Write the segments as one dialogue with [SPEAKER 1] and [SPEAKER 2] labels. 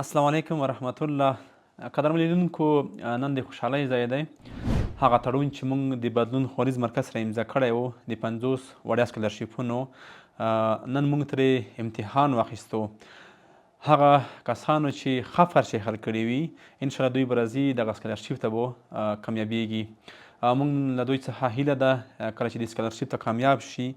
[SPEAKER 1] السلام علیکم ورحمت الله. قدرمن لیدونکو، نن د خوشحالۍ ځای دی. هغه تړون چې موږ د بدلون ښوونیز مرکز سره امضا کړی و د 50 وړیا سکالرشیپونو، نن موږ ترې امتحان واخیستو. هغه کسانو چې ښه فرش حل کړي وي، انشاءالله دوی به راځي، دغه سکالرشیپ ته به کامیابیږي. موږ له دوی څخه هیله ده، کله چې د سکالرشیپ ته کامیاب شي،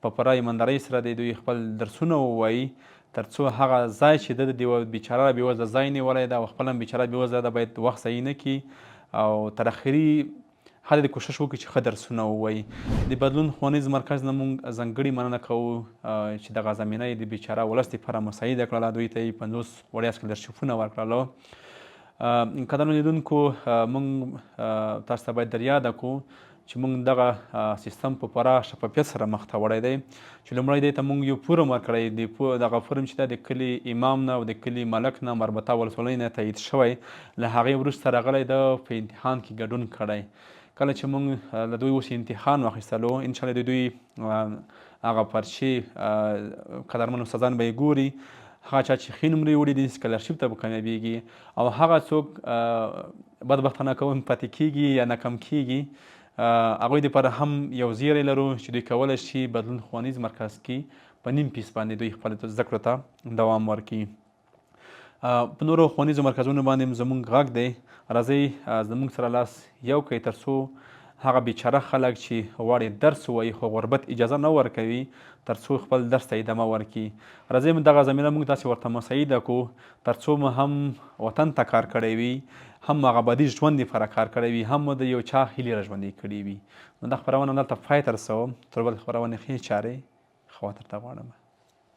[SPEAKER 1] په پوره ایماندارۍ سره د دوی خپل درسونه ووایي، ترڅو هغه ځای چې د یوه بیچاره بېوزله ځای نیولی ده او خپل هم بیچاره بېوزله ده، باید وخت ضایع نه کړي او تر اخري حده د کوشش وکړي چې ښه درسونه ووایي. د بدلون ښوونیز مرکز نه موږ ځانګړي مننه کوو چې دغه زمینه یې د بیچاره ولس لپاره مساعده کړله، دوی ته یې 50 وړیا سکالرشیپونه ورکړل. قدرمن لیدونکو، موږ تاسو ته باید در یاده کړو چې موږ دغه سیستم په پوره شفافیت سره مخته وړی دی، چې لومړی دی ته موږ یو فورم ورکړی. دغه فورم چې ده د کلي امام نه او د کلي ملک نه، مربوطه ولسوالۍ نه تایید شوی. له هغې وروسته راغلی ده، په امتحان کې ګډون کړی. کله چې موږ له دوی اوس امتحان واخیستلو، انشاءالله د دوی هغه پرچې قدرمن استادان به یې ګوري. هغه چا چې ښې نمرې وړي دي، سکالرشیپ ته به کامیابیږي، او هغه څوک بدبختانه کوم پاتې کیږي یا ناکام کیږي، هغوی دپاره هم یو زیری لرو چې دوی کولی شي بدلون ښوونیز مرکز کې په نیم فیس باندې دوی خپل زده کړو ته دوام ورکړي. په نورو ښوونیزو مرکزونو باندې هم زموږ غږ دی، راځئ زموږ سره لاس یو کړئ، تر څو هغه بیچاره خلک چې غواړي درس ووایي خو غربت اجازه نه ورکوي، تر څو خپل درس ته ادامه ورکړي. راځئ دغه زمینه موږ تاسې ورته مساعده کړو، تر څو مو هم وطن ته کار کړی وي، هم هغه ابدي ژوند لپاره کار کړی وي، هم مو د یو چا هیلې را ژوندۍ کړې وي. نو دا خپرونه دلته پای ته رسوم. تر بل خپرونې ښې چارې خوا درته غواړم.